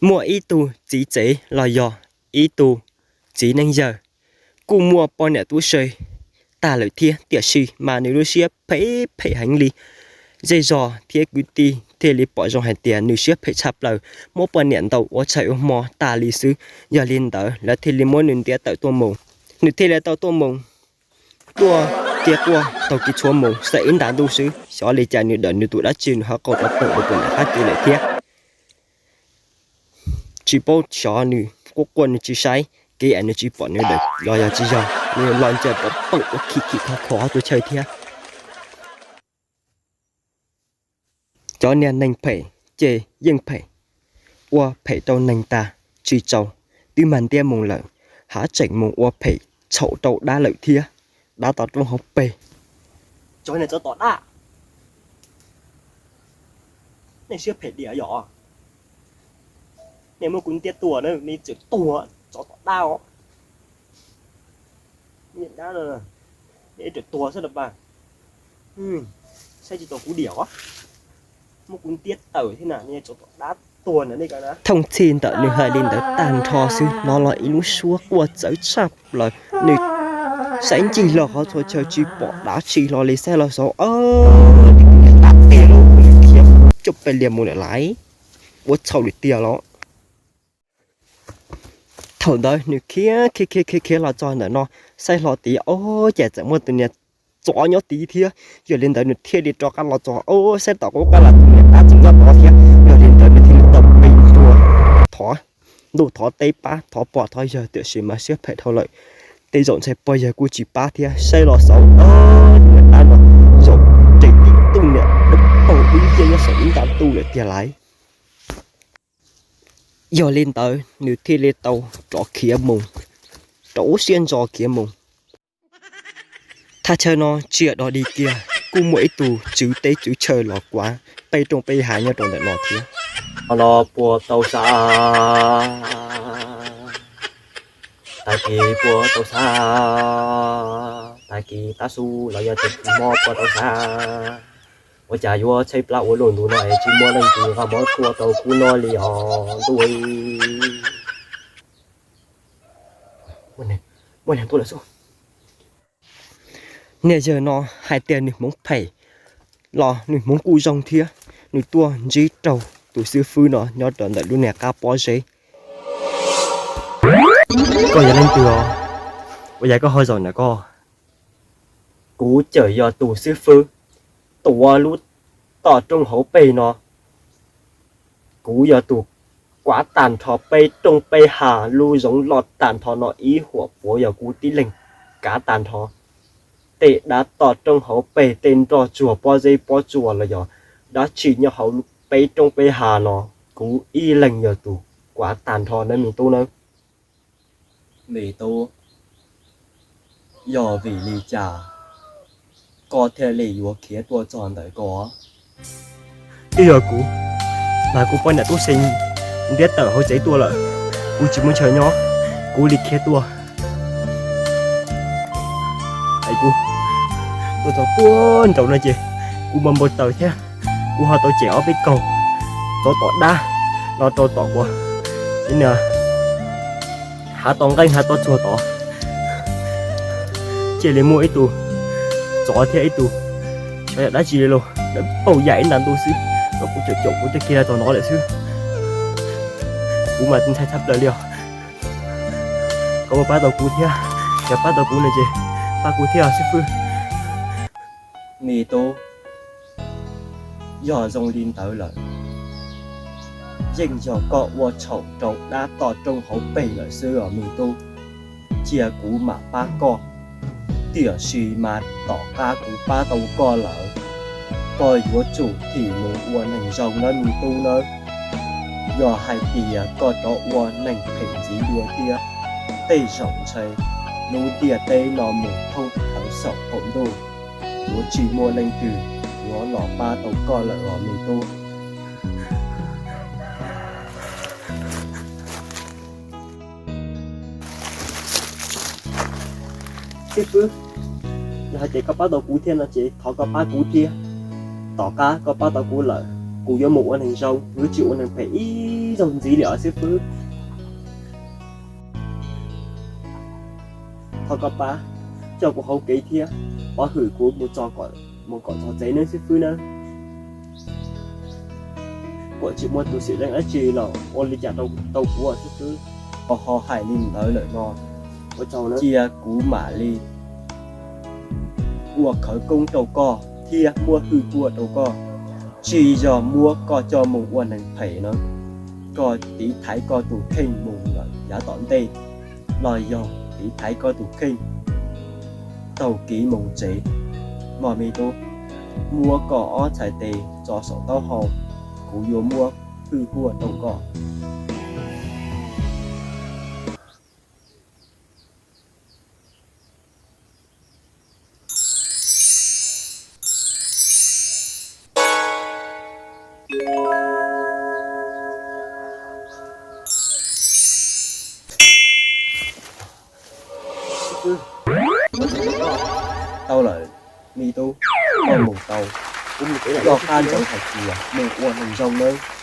Muaj ib tug txiv tsev los yog ib tug txiv neej yawg kuj muaj poj niam tub se tag lawm thiab, tiam sis mas nws lub siab phem phem heev li. Zej zos thiab kwv tij thiaj li pom zoo hais tias nws siab phem tshaj plaws, muab poj niam ntaus ua tshais ua hmo tas li xwb. Yog li ntawd lawv thiaj li muab nws ntiab tawm tuaj mus. Nws thiaj li tau tuaj mus, tuaj kiag quaj taug kev tshuav mus, xav ib nta ntuj xwb, xyov li cas nws dawm nws tus dab tsi nws ho qaug rov pem rau puag nram qab kev lawm thiab. Tsis paub xyov nws quaj quaj nws tsis saib kev es nws tsis pom nws dawm los yog tsis yog, nws los ncaws pom pem ua khim khim kho kho tuaj chaw thiab. Cov niag neeg phem ces yeej phem, ua phem rau neeg tag tsis tsaus, twb mag ntiab mus lawm, hav tseem mus ua phem txhaum rau dab lawm thiab. Dab tom roob hauv pes. Cov niag tsov tom dab, nej siab phem diam yom? Nej muab kuv ntiab tuag na, nej tseem tuag, tsov tom dab os. Niag dab no, nej tseem tuag xwb los pas. Saib tsis taus kuv diam os, muab kuv ntiab tawm thiab na, nej tsov tom dab tuag na nej ka na. Thooj txhij ntawm nws hais li ntawd tag nrho xwb, hnov los ib lub suab quaj txawv tshaj plaws. Nws saib ncig los qhov txhua chaw tsis pom dab tsi hlo li, saib los xauv, dab tiag lauj, khiav coj pes lias mus lawm laiv, ua txhaum li tiag los. Thaum ntawd nws khiav khiav khiav khiav khiav los txog ntawm no, saib hlo tid, o, cas txawm muaj tus niag tsov nyob tid thiab. Yog li ntawd nws thiaj li rov qab los txog, o, saib tom qub qab los tus niag dab tseem nyob tod thiab. Yog li ntawd nws thiaj li tau pe ntua, thov ntuj thov teb pab, thov pog thov yawg, tiam sis mas siab phem dhau lawm, tej zaum ntshai pog yawg kuj tsis pab thiab. Saib los xauv, tus niag dab no zaum nres tim tuj niam dawb paug dub nciab nyob saum ib nta ntuj lawm tiag laiv. Yog li ntawd nws thiaj li tau rov khiav mus, rau ub siab ntso khiav mus. Thaj chaw no tsiaj dog dig kiag, kuj muaj ib tug tswv teb tswv chaw los kuav peb rooj peb hav nyob rau ntawm no thiab. Los puas tau xav, tag kis puas tau xav, tag kis tav su los yog tag kis hmo puas tau xav. Ua cas yuav tshaib plab ua luaj ntu no es tsis muaj leej twg nqa mov tuaj rau kuv noj li os ntuj. Muaj neeg tuaj lawm xwb. Niag yawg no hais tias nws hmoov phem los nws hmoov kuj zoo thiab, nws tuaj ntsib raug tus xib fwb no nyob rau ntawm lub niag qab pob zeb. Koj yog leej twg os? Ua cas koj ho zaum ntawm koj? Kuv txawm yog tus xib fwb tuav lub toj roob hauv pes no. Kuv yog tus kuav tag nrho peb rooj peb hav lub zoov loj tag nrho no ib huam puav yog kuv tib leeg kav tag nrho. Tej dab toj roob hauv pes, tej nroj tsuag pob zeb pob tsuas los yog dab tsi nyob hauv peb rooj peb hav no, kuv ib leeg yog tus kuav tag nrho nawb me tub nawb. Me tub, yog vim li cas koj thiaj li yuav khiav tuaj txog ntawm ko? Twb yog kuv, mas kuv poj niam tub se ntiab tawm hauv tsev tuaj lawm, kuv tsis muaj chaw nyob, kuv li khiav tuaj. Es kuv tuaj txog puag nraum no ces kuv npau npau taws thiab, kuv ho tau cem ob peb kaug tsov tom dab no rau tom kuv, hav toj nqeeb hav toj tsuag tod. Cia li muaj ib tug tsov thiab ib tug, xyov yog dab tsi li los, dawb paug yam ib nta ntuj xwb, no kuv caum caum kuv twb kiag tau no lawm xwb. Kuv mas ntshai tshaj plaws li os. Koj puas pab tau kuv thiab? Yog pab tau kuv no ces pab kuv thiab xib fwb. Me tub, yog zoo li ntawd lawm, yeej yog koj ua txhaum rau dab toj roob hauv pes lawm xwb os me tub. Cia kuv mam pab koj, tiam sis mas tom qab kuv pab tau koj lawm, koj yuav tsum thim mus ua neeg zoo nawb me tub nawb. Yog hais tias koj rov ua neeg phem ntxiv dua thiab, tej zaum ntshe lub ntiaj teb no mus thoob plaws saum qaum ntuj, yuav tsis muaj leej twg yuav los pab tau koj lawm os me tub. Xib fwb, yog hais tias koj pab tau kuv thiab no ces thov koj pab kuv thiab. Tom qab koj pab tau kuv lawm, kuv yuav mus ua neeg zoo, yuav tsis ua neeg phem ib Txaus ntxiv li os xib fwb. Thov koj pab coj kuv hauv kev thiab pov hwm kuv mus txog, mus kom txog tsev nawb xib fwb nawb. Kuam tsis muaj tus xwm leej dab tsi los ua li cas rau kuv xib fwb. Ho hais li ntawd lawm no, cia kuv mam li ua khawv koob rau koj thiab muab hwj huaj rau koj. Tsis yog muab koj coj mus ua neeg phem na, koj tiv thaiv koj tus kheej mus lawm yav tom ntej, los yog tiv thaiv koj tus kheej taug kev mus tsev. Mog me tub, muab koj ob txhais tes tso saum taub hau, kuv yuav muab hwj huaj rau koj. Tau lawm, me tub, koj mus tau, koj qab ntawd hais tias mus ua neeg zoo nawb.